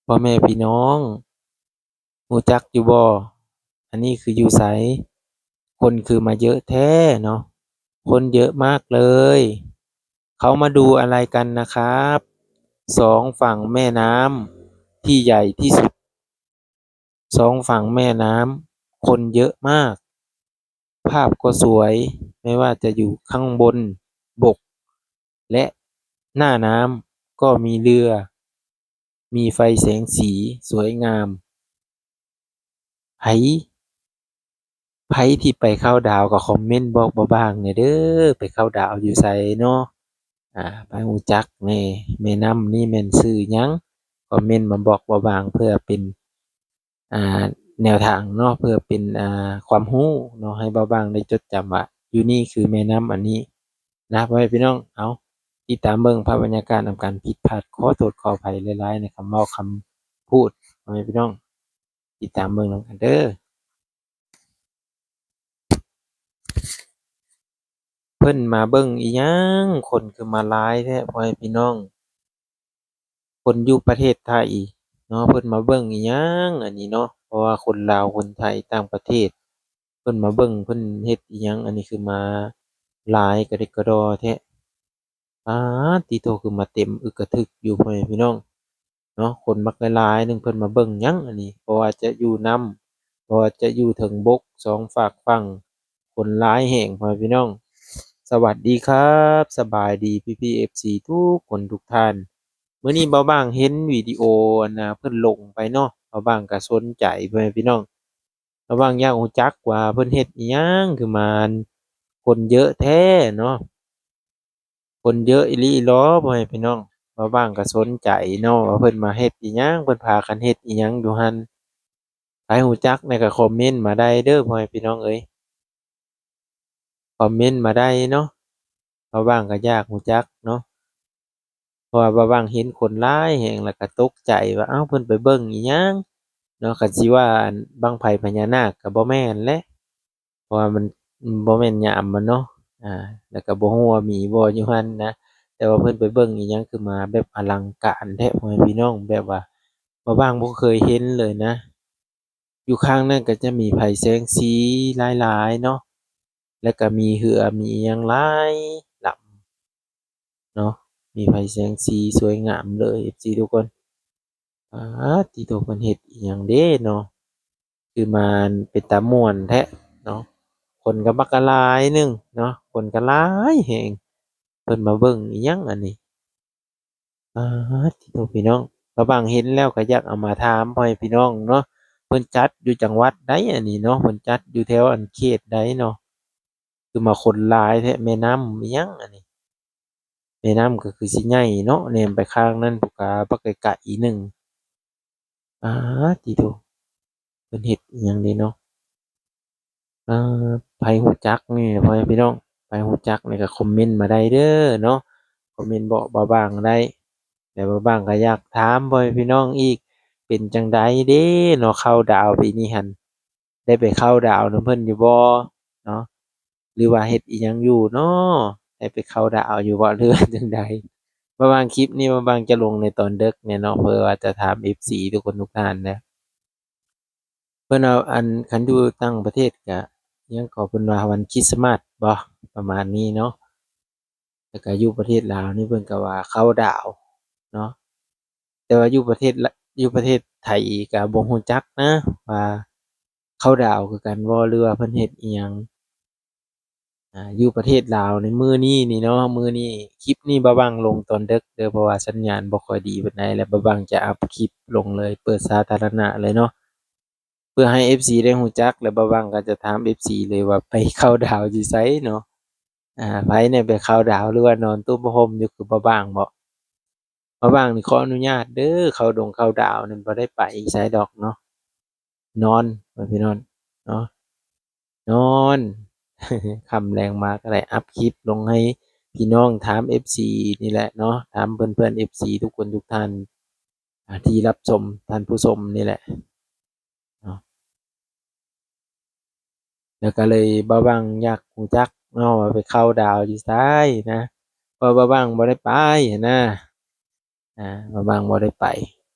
ພໍ່ແມ່ພີ່ນ້ອງ ຮູ້ຈັກຢູ່ບໍ່? ອັນນີ້ຄືຢູ່ໃສ? ຄົນຄືມາເຍອະແທ້ເນາະ, ຄົນເຍອະມາກເລີຍ. ເຂົາມາດູອະໄລກັນນະຄັບ? ສອງຝັ່ງແມ່ນ້ຳທີ່ໃຫຍ່ທີ່ສຸດ, ສອງຝັ່ງແມ່ນ້ຳຄົນເຍອະມາກ. ພາບກໍສວຍ, ແມ່ນວ່າຈະຢູ່ຂ້າງບົນບົກ ແລະ ໜ້ານ້ຳກໍມີເຮືອ, ມີໄຟແສງສີສວຍງາມ. ໃຜ ໃຜທີ່ໄປເຂົ້າດາວກໍຄອມເມັນບອກບ່າວບາງແດ່ເດີ, ໄປເຂົ້າດາວຢູ່ໃສເນາະ? ອາ ໃຜຮູ້ຈັກແດ່, ແມ່ນ້ຳນີ້ແມ່ນຊື່ຫຍັງ? ຄອມເມັນມາບອກບ່າວບາງເພື່ອເປັນ ອ່າ ແນວທາງເນາະ, ເພື່ອເປັນ ອ່າ ຄວາມຮູ້ເນາະ, ໃຫ້ບ່າວບາງໄດ້ຈົດຈຳວ່າຢູ່ນີ້ຄືແມ່ນ້ຳອັນນີ້ນະ ພໍ່ແມ່ພີ່ນ້ອງ. ເອົາ ຕິດຕາມເບິ່ງພາບບັນຍາກາດນຳກັນ. ຜິດພາດຂໍໂທດຂໍອະໄພຫຼາຍໆໃນຄຳເວົ້າຄຳພູດ ພໍ່ແມ່ພີ່ນ້ອງ, ຕິດຕາມເບິ່ງນຳກັນເດີ. ເພິ່ນມາເບິ່ງອີ່ຫຍັງ ຄົນຄືມາຫຼາຍແທ້ ພໍ່ແມ່ພີ່ນ້ອງ? ຄົນຢູ່ປະເທດໄທເນາະ, ເພິ່ນມາເບິ່ງອີ່ຫຍັງອັນນີ້ເນາະ? ເພາະວ່າຄົນລາວ ຄົນໄທ ຕ່າງປະເທດ ເພິ່ນມາເບິ່ງ ເພິ່ນເຮັດອີ່ຫຍັງອັນນີ້ ຄືມາຫຼາຍກະດິກກະດໍແທ້. ປາດຕິໂທ ຄືມາເຕັມອຶກກະທຶກຢູ່ ພໍ່ແມ່ພີ່ນ້ອງເນາະ. ຄົນບັກຫຼາຍໆໜຶ່ງ ເພິ່ນມາເບິ່ງຫຍັງອັນນີ້? ບໍ່ວ່າຈະຢູ່ນ້ຳ ບໍ່ວ່າຈະຢູ່ເທິງບົກ ສອງຟາກຝັ່ງ ຄົນຫຼາຍແຮງ ພໍ່ແມ່ພີ່ນ້ອງ. ສະຫວັດດີຄັບ ສະບາຍດີພີ່ໆ ເອັຟຊີ ທຸກຄົນທຸກທ່ານ. ມື້ນີ້ບ່າວບາງເຫັນວິດີໂອອັນນ່າ ເພິ່ນລົງໄປເນາະ, ບ່າວບາງກະສົນໃຈ ພໍ່ແມ່ພີ່ນ້ອງ. ບ່າວບາງຢາກຮູ້ຈັກວ່າເພິ່ນເຮັດອີ່ຫຍັງ ຄືມາ ອັນ ຄົນເຍອະແທ້ເນາະ. ຄົນເຍອະອີ່ຫຼີຫຼໍ ພໍ່ແມ່ພີ່ນ້ອງ? ບ່າວບາງກໍສົນໃຈເນາະ ວ່າເພິ່ນມາເຮັດອີ່ຫຍັງ ເພິ່ນພາກັນເຮັດອີ່ຫຍັງຢູ່ຫັ້ນ. ໃຜຮູ້ຈັກແດ່ກໍຄອມເມັນມາໄດ້ເດີ ພໍ່ແມ່ພີ່ນ້ອງເອີຍ, ຄອມເມັນມາໄດ້ເນາະ. ບ່າວບາງກໍຢາກຮູ້ຈັກເນາະ ເພາະວ່າບ່າວບາງເຫັນຄົນຫຼາຍແຮງ ແລ້ວກໍຕົກໃຈວ່າ ເອົ້າ ເພິ່ນໄປເບິ່ງອີ່ຫຍັງເນາະ. ຄັນຊິວ່າ ອັນ ບັ້ງໄຟພະຍານາກກໍບໍ່ແມ່ນແຫຼະ ເພາະວ່າມັນ ມັນບໍ່ແມ່ນຍາມມັນເນາະ. ອາ ແລ້ວກໍບໍ່ຮູ້ວ່າມີບໍ່ຢູ່ຫັ້ນນະ, ແຕ່ວ່າເພິ່ນໄປເບິ່ງອີ່ຫຍັງ ຄືມາແບບອະລັງການແທ້ ພໍ່ແມ່ພີ່ນ້ອງ, ແບບວ່າບ່າວບາງບໍ່ເຄີຍເຫັນເລີຍນະ. ຢູ່ຂ້າງນັ້ນກໍຈະມີໄຟແສງສີຫຼາຍໆເນາະ, ແລ້ວກໍມີເຮືອ ມີອີ່ຫຍັງຫຼາຍລຳເນາະ, ມີໄຟແສງສີສວຍງາມເລີຍ ເອັຟຊີ ທຸກຄົນ. ປາດຕິໂທ ເພິ່ນເຮັດອີ່ຫຍັງເດ້ເນາະ ຄືມາເປັນຕາມ່ວນແທ້ເນາະ. ຄົນກໍບັກຫຼາຍໜຶ່ງເນາະ, ຄົນກໍຫຼາຍແຮງ. ເພິ່ນມາເບິ່ງອີ່ຫຍັງອັນນີ້? ປາດຕິໂທ ພີ່ນ້ອງ, ບ່າວບາງເຫັນແລ້ວກໍຢາກເອົາມາຖາມພໍ່ແມ່ພີ່ນ້ອງເນາະ. ເພິ່ນຈັດຢູ່ຈັງຫວັດໃດອັນນີ້ເນາະ? ເພິ່ນຈັດຢູ່ແຖວອັນເຂດໃດເນາະ? ຄືມາຄົນຫຼາຍແທ້, ແມ່ນ້ຳອີ່ຫຍັງອັນນີ້? ແມ່ນ້ຳກໍຄືຊິໃຫຍ່ເນາະ, ແນມໄປຂ້າງນັ້ນພຸ້ນກະບັກໄກໆໜຶ່ງ. ປາດຕິໂທ ເພິ່ນເຮັດອີ່ຫຍັງເດເນາະ? ເອີ ໃຜຮູ້ຈັກນີ້ ພໍ່ແມ່ພີ່ນ້ອງ, ໃຜຮູ້ຈັກນີ້ກໍຄອມເມັນມາໄດ້ເດີເນາະ, ຄອມເມັນບອກບ່າວບາງໄດ້. ແລ້ວບ່າວບາງກໍຢາກຖາມພໍ່ແມ່ພີ່ນ້ອງອີກ, ເປັນຈັ່ງໃດເດເນາະ ເຂົ້າດາວປີນີ້ຫັ້ນ? ໄດ້ໄປເຂົ້າດາວນຳເພິ່ນຢູ່ບໍ່ເນາະ ຫຼືວ່າເຮັດອີ່ຫຍັງຢູ່ເນາະ? ໄດ້ໄປເຂົ້າດາວຢູ່ບໍ່ ຫຼືວ່າຈັ່ງໃດ? ບ່າວບາງຄລິບນີ້ ບ່າວບາງຈະລົງໃນຕອນເດິກແນ່ເນາະ ເພື່ອວ່າຈະຖາມເອັຟຊີທຸກຄົນທຸກທ່ານນະ. ເພິ່ນວ່າ ອັນ ຄັນຢູ່ຕ່າງປະເທດກະ ຫຍັງກໍເພິ່ນວ່າວັນຄຣິດສະມາດບໍ ປະມານນີ້ເນາະ. ແລ້ວກະຢູ່ປະເທດລາວນີ້ເພິ່ນກໍວ່າເຂົ້າດາວເນາະ, ແຕ່ວ່າຢູ່ປະເທດລະ ຢູ່ປະເທດໄທກະບໍ່ຮູ້ຈັກນະວ່າເຂົ້າດາວຄືກັນບໍ່ ຫຼືວ່າເພິ່ນເຮັດອີ່ຫຍັງ. ອາ ຢູ່ປະເທດລາວໃນມື້ນີ້ນີ້ເນາະ, ມື້ນີ້ຄລິບນີ້ບ່າວບາງລົງຕອນເດິກເດີ ເພາະວ່າສັນຍານບໍ່ຄ່ອຍດີປານໃດ ແລ້ວບ່າວບາງຈະອັບຄລິບລົງເລີຍ ເປີດສາທາລະນະເລີຍເນາະ. ເພື່ອໃຫ້ເອັຟຊີໄດ້ຮູ້ຈັກ ແລະ ບ່າວບາງກໍຈະຖາມເອັຟຊີເລີຍວ່າໄປເຂົ້າດາວຢູ່ໃສເນາະ. ອາ ໃຜແດ່ໄປເຂົ້າດາວ ຫຼືວ່ານອນຕຸ້ມຜ້າຫົ່ມຢູ່ຄືບ່າວບາງບໍ? ບ່າວບາງນີ້ຂໍອະນຸຍາດເດີ, ເຂົ້າດົງເຂົ້າດາວນັ້ນບໍ່ໄດ້ໄປໃສດອກເນາະ, ນອນ ພີ່ນ້ອງເນາະ, ນອນ. ຄ່ຳແລງມາກໍໄດ້ອັບຄລິບລົງໃຫ້ພີ່ນ້ອງຖາມເອັຟຊີນີ້ແຫຼະເນາະ, ຖາມເພື່ອນໆເອັຟຊີທຸກຄົນທຸກທ່ານ ອາ ທີ່ຮັບຊົມ, ທ່ານຜູ້ຊົມນີ້ແຫຼະເນາະ. ແລ້ວກໍເລີຍບ່າວບາງຢາກຮູ້ຈັກເນາະວ່າໄປເຂົ້າດາວຢູ່ໃສນະ, ເພາະບ່າວບາງບໍ່ໄດ້ໄປຫັ້ນນະ, ອາ ບ່າວບາງບໍ່ໄດ້ໄປ.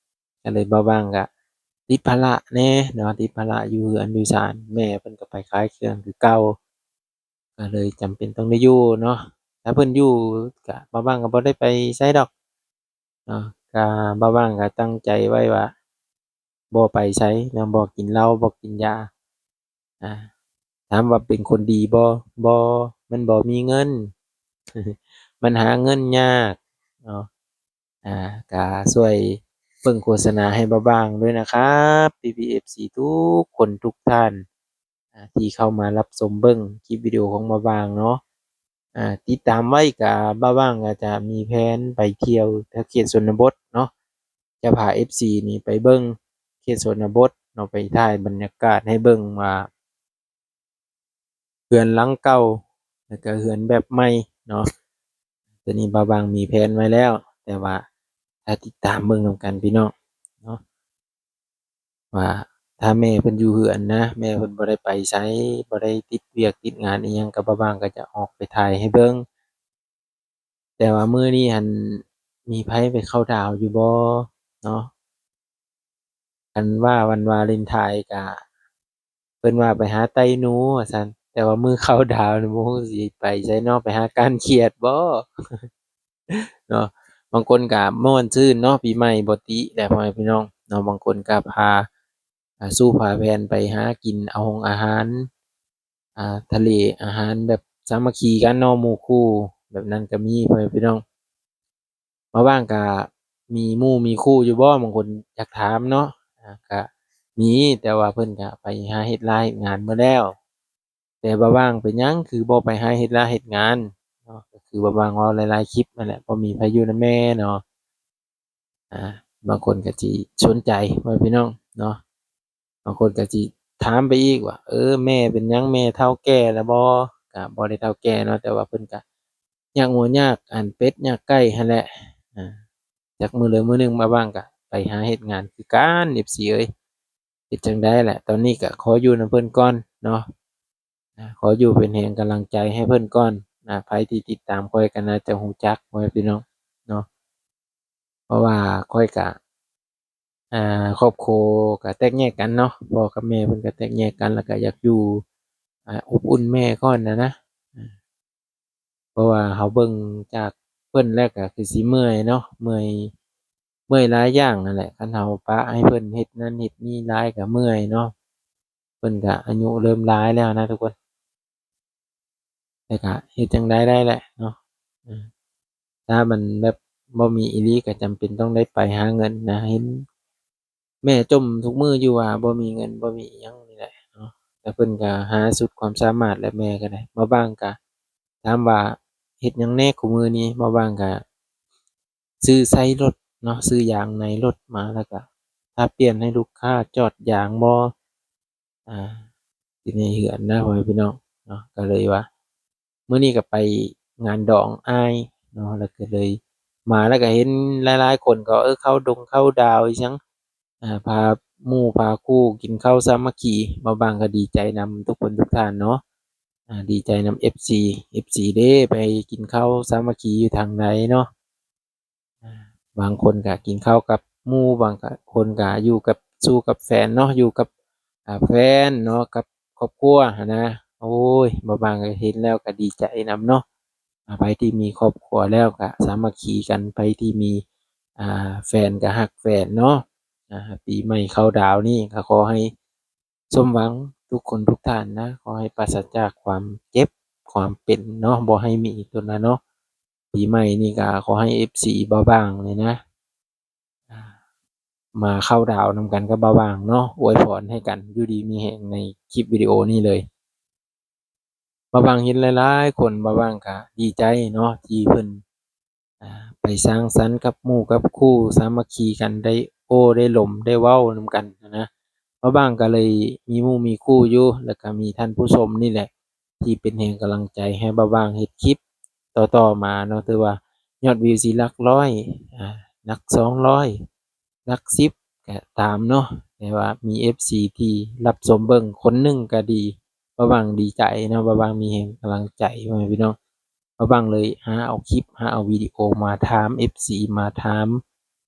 ກໍເລີຍບ່າວຫວ່າງກໍຕິດພາລະແດ່ເນາະ ຕິດພາລະຢູ່ເຮືອນຢູ່ຊານ ແມ່ເພິ່ນກໍໄປຂາຍເຄື່ອງຄືເກົ່າ ກໍເລີຍຈຳເປັນຕ້ອງໄດ້ຢູ່ເນາະ. ຖ້າເພິ່ນຢູ່ກໍບ່າວຫວ່າງກໍບໍ່ໄດ້ໄປໃສດອກເນາະ ກໍບ່າວຫວ່າງກໍຕັ້ງໃຈໄວ້ວ່າບໍ່ໄປໃສເນາະ ບໍ່ກິນເຫຼົ້າ ບໍ່ກິນຢາ. ອາ ຖາມວ່າເປັນຄົນດີບໍ່? ບໍ່ ມັນບໍ່ມີເງິນ ມັນຫາເງິນຍາກເນາະ. ອາ ກະຊ່ວຍເບິ່ງໂຄສະນາໃຫ້ບ່າວຫວ່າງດ້ວຍນະຄັບ ພີ່ໆ ເອັຟຊີ ທຸກຄົນທຸກທ່ານ ອາ ທີ່ເຂົ້າມາຮັບຊົມເບິ່ງຄລິບວິດີໂອຂອງບ່າວຫວ່າງເນາະ. ອາ ຕິດຕາມໄວ້ ກະບ່າວຫວ່າງກໍຈະມີແຜນໄປທ່ຽວແຖວເຂດຊົນນະບົດເນາະ ຈະພາ ເອັຟຊີ ນີ້ໄປເບິ່ງເຂດຊົນນະບົດເນາະ ໄປຖ່າຍບັນຍາກາດໃຫ້ເບິ່ງວ່າ ເຮືອນຫຼັງເກົ່າ ແລ້ວກະເຮືອນແບບໃໝ່ເນາະ. ໂຕນີ້ບ່າວຫວ່າງມີແຜນໄວ້ແລ້ວ ແຕ່ວ່າຖ້າຕິດຕາມເບິ່ງນຳກັນພີ່ນ້ອງເນາະ ວ່າຖ້າແມ່ເພິ່ນຢູ່ເຮືອນນະ ແມ່ເພິ່ນບໍ່ໄດ້ໄປໃສ ບໍ່ໄດ້ຕິດວຽກຕິດງານອີ່ຫຍັງ ກໍບ່າວຫວ່າງກໍຈະອອກໄປຖ່າຍໃຫ້ເບິ່ງ. ແຕ່ວ່າມື້ນີ້ຫັ້ນ ມີໃຜໄປເຂົ້າດາວຢູ່ບໍ່ເນາະ? ຄັນວ່າວັນວາເລັນທາຍກະ ເພິ່ນວ່າໄປຫາໄຕ້ໜູວ່າຊັ້ນ ແຕ່ວ່າມື້ເຂົ້າດາວນີ້ບໍ່ຮູ້ຊິໄປໃສເນາະ ໄປຫາການຂຽດບໍ່ເນາະ. ບາງຄົນກະມ່ວນຊື່ນເນາະ ປີໃໝ່ບໍ່ຕິແຫຼະ ພໍ່ແມ່ພີ່ນ້ອງເນາະ. ບາງຄົນກະພາ ອາ ສູ້ພາແຜ່ນໄປຫາກິນເອົາໂຮງອາຫານ ອາ ທະເລ ອາຫານແບບສາມັກຄີກັນເນາະ ໝູ່ຄູ່ ແບບນັ້ນກໍມີ ພໍ່ແມ່ພີ່ນ້ອງ. ບ່າວຫວ່າງກະມີໝູ່ມີຄູ່ຢູ່ບໍ່? ບາງຄົນຢາກຖາມເນາະ. ອາ ກະມີ ແຕ່ວ່າເພິ່ນກະໄປຫາເຮັດລາເຮັດງານໝົດແລ້ວ. ແຕ່ບ່າວຫວ່າງເປັນຫຍັງຄືບໍ່ໄປຫາເຮັດລາເຮັດງານເນາະ? ກໍຄືບ່າວຫວ່າງເວົ້າຫຼາຍໆຄລິບນັ້ນແຫຼະ ບໍ່ມີໃຜຢູ່ນຳແມ່ເນາະ. ອາ ບາງຄົນກໍຊິສົນໃຈ ພໍ່ແມ່ພີ່ນ້ອງເນາະ. ບາງຄົນກໍຊິຖາມໄປອີກວ່າ ເອີ ແມ່ເປັນຫຍັງ ແມ່ເຖົ້າແກ່ແລ້ວບໍ່? ກໍບໍ່ໄດ້ເຖົ້າແກ່ເນາະ ແຕ່ວ່າເພິ່ນກໍຍາກງົວຍາກອັນເປັດຍາກໄກ່ຫັ້ນແຫຼະ. ອາ ຈັກມື້ໃດມື້ໜຶ່ງ ບ່າວຫວ່າງກໍໄປຫາເຮັດງານຄືກັນ ເອັຟຊີ ເອີຍ. ເຮັດຈັ່ງໃດແຫຼະ ຕອນນີ້ກໍຂໍຢູ່ນຳເພິ່ນກ່ອນເນາະ. ອາ ຂໍຢູ່ເປັນແຮງກຳລັງໃຈໃຫ້ເພິ່ນກ່ອນ. ອາ ໃຜທີ່ຕິດຕາມຂ້ອຍກໍໜ້າຈະຮູ້ຈັກ ພໍ່ແມ່ພີ່ນ້ອງເນາະ. ເພາະວ່າຂ້ອຍກະ ອາ ຄອບຄົວກະແຕກແຍກກັນເນາະ ພໍ່ກັບແມ່ເພິ່ນກະແຕກແຍກກັນ ແລ້ວກະຢາກຢູ່ ອາ ອົບອຸ່ນແມ່ກ່ອນນະນະ. ເພາະວ່າເຮົາເບິ່ງຈາກເພິ່ນແລ້ວກະຄືຊິເມື່ອຍເນາະ ເມື່ອຍ ເມື່ອຍຫຼາຍຢ່າງຫັ້ນແຫຼະ. ຄັນເຮົາປະໃຫ້ເພິ່ນເຮັດນັ້ນເຮັດນີ້ຫຼາຍກະເມື່ອຍເນາະ. ເພິ່ນກະອາຍຸເລີ່ມຫຼາຍແລ້ວນະທຸກຄົນ. ແຕ່ກະເຮັດຈັ່ງໃດໄດ້ແຫຼະເນາະ. ເອີ ຖ້າມັນແບບບໍ່ມີອີ່ຫຼີກໍຈຳເປັນຕ້ອງໄດ້ໄປຫາເງິນນະ. ເຫັນແມ່ຈົ່ມທຸກມື້ຢູ່ວ່າບໍ່ມີເງິນ ບໍ່ມີອີ່ຫຍັງນີ້ແຫຼະເນາະ. ແຕ່ເພິ່ນກໍຫາສຸດຄວາມສາມາດແຫຼະ ແມ່ກໍໄດ້. ບ່າວຫວ່າງກໍຖາມວ່າເຮັດຫຍັງແດ່ຄູ່ມື້ນີ້? ບ່າວຫວ່າງກໍຊື້ໃສ່ລົດເນາະ ຊື້ຢາງໃນລົດມາ ແລ້ວກໍຖ້າປ່ຽນໃຫ້ລູກຄ້າຈອດຢາງບໍ່ ອາ ຢູ່ໃນເຮືອນນະ ພໍ່ແມ່ພີ່ນ້ອງເນາະ. ກໍເລີຍວ່າ ມື້ນີ້ກໍໄປງານດອງອ້າຍເນາະ ແລ້ວກໍເລີຍມາ ແລ້ວກໍເຫັນຫຼາຍໆຄົນກໍ ເອີ ເຂົ້າດົງເຂົ້າດາວອີ່ຫຍັງ ອາ ພາໝູ່ພາຄູ່ກິນເຂົ້າສາມັກຄີ. ບ່າວຫວ່າງກໍດີໃຈນຳທຸກຄົນທຸກທ່ານເນາະ ອາ ດີໃຈນຳເອັຟຊີ ເອັຟຊີເດ້ ໄປກິນເຂົ້າສາມັກຄີຢູ່ທາງໃດເນາະ. ອາ ບາງຄົນກະກິນເຂົ້າກັບໝູ່ ບາງກະ ຄົນກະຢູ່ກັບ ສູ່ກັບແຟນເນາະ ຢູ່ກັບ ອາ ແຟນເນາະ ກັບຄອບຄົວຫັ້ນນະ. ໂອ້ຍ ບ່າວຫວ່າງເຫັນແລ້ວກະດີໃຈນຳເນາະ. ອາ ໃຜທີ່ມີຄອບຄົວແລ້ວກະສາມັກຄີກັນ ໃຜທີ່ມີ ອາ ແຟນກະຮັກແຟນເນາະ. ອາ ປີໃໝ່ເຂົ້າດາວນີ້ກະຂໍໃຫ້ ສົມຫວັງທຸກຄົນທຸກທ່ານນະ ຂໍໃຫ້ປາສະຈາກຄວາມເຈັບຄວາມເປັນເນາະ ບໍ່ໃຫ້ມີຕົວນະເນາະ. ປີໃໝ່ນີ້ກະຂໍໃຫ້ເອັຟຊີບ່າວຫວ່າງນີ້ນະ ອາ ມາເຂົ້າດາວນຳກັນກັບບ່າວຫວ່າງເນາະ ອວຍພອນໃຫ້ກັນ ຢູ່ດີມີແຮງໃນຄລິບວິດີໂອນີ້ເລີຍ. ບ່າວຫວ່າງເຫັນຫຼາຍໆຄົນ ບ່າວຫວ່າງກະດີໃຈເນາະ ທີ່ເພິ່ນ ອາ ໄປສັງສັນກັບໝູ່ກັບຄູ່ ສາມັກຄີກັນ ໄດ້ໂອ້ ໄດ້ລົມ ໄດ້ເວົ້ານຳກັນນະ. ບ່າວຫວ່າງກໍເລີຍມີໝູ່ມີຄູ່ຢູ່ ແລ້ວກໍມີທ່ານຜູ້ຊົມນີ້ແຫຼະ ທີ່ເປັນແຮງກຳລັງໃຈໃຫ້ບ່າວຫວ່າງເຮັດຄລິບຕໍ່ໆມາເນາະ. ຖືວ່າຍອດວິວຊິຫຼັກຮ້ອຍ ອາ ຫຼັກສອງຮ້ອຍ ຫຼັກສິບກໍຕາມເນາະ ແຕ່ວ່າມີເອັຟຊີທີ່ຮັບຊົມເບິ່ງຄົນໜຶ່ງກໍດີ ບ່າວຫວ່າງດີໃຈເນາະ. ບ່າວຫວ່າງມີແຮງກຳລັງໃຈ ພໍ່ແມ່ພີ່ນ້ອງ ບ່າວຫວ່າງເລີຍຫາເອົາຄລິບ ຫາເອົາວິດີໂອມາຖາມເອັຟຊີ ມາຖາມ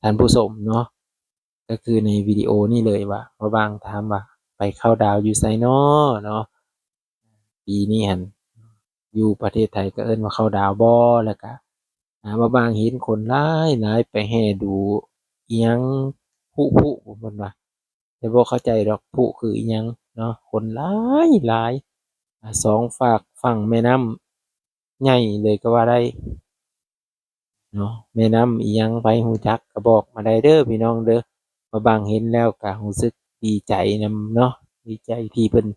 ທ່ານຜູ້ຊົມເນາະ. ກໍຄືໃນວິດີໂອນີ້ເລີຍວ່າ ບ່າວບາງຖາມວ່າ ໄປເຂົ້າດາວຢູ່ໃສນໍເນາະ ປີນີ້ຫັ້ນ ຢູ່ປະເທດໄທກໍເອີ້ນວ່າເຂົ້າດາວບໍ່ ແລ້ວກະ ອ່າ ບ່າວບາງເຫັນຄົນຫຼາຍໆ ໄປແຫ່ດູອີ່ຫຍັງ ຜຸ ຜຸ ເພິ່ນວ່າ ແຕ່ບໍ່ເຂົ້າໃຈດອກ ຜຸຄືອີ່ຫຍັງເນາະ ຄົນຫຼາຍໆ ອ່າ ສອງຟາກຝັ່ງແມ່ນ້ຳໃຫຍ່ເລີຍກໍວ່າໄດ້ເນາະ ແມ່ນ້ຳອີ່ຫຍັງ ໃຜຮູ້ຈັກກໍບອກມາໄດ້ເດີພີ່ນ້ອງເດີ ບ່າວບາງເຫັນແລ້ວກໍຮູ້ສຶກດີໃຈນຳເນາະ ດີໃຈທີ່ເພິ່ນ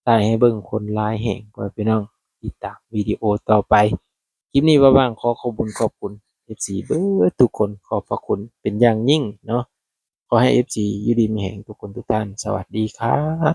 ຖ່າຍໃຫ້ເບິ່ງຄົນຫຼາຍແຮງ ພໍ່ແມ່ພີ່ນ້ອງ ຕິດຕາມວິດີໂອຕໍ່ໄປ ຄລິບນີ້ບ່າວບາງຂໍຂອບບຸນຂອບຄຸນເອັຟຊີເບິດທຸກຄົນ ຂອບພະຄຸນເປັນຢ່າງຍິ່ງເນາະ ຂໍໃຫ້ເອັຟຊີຢູ່ດີມີແຮງທຸກຄົນທຸກທ່ານ ສະຫວັດດີຄັບ.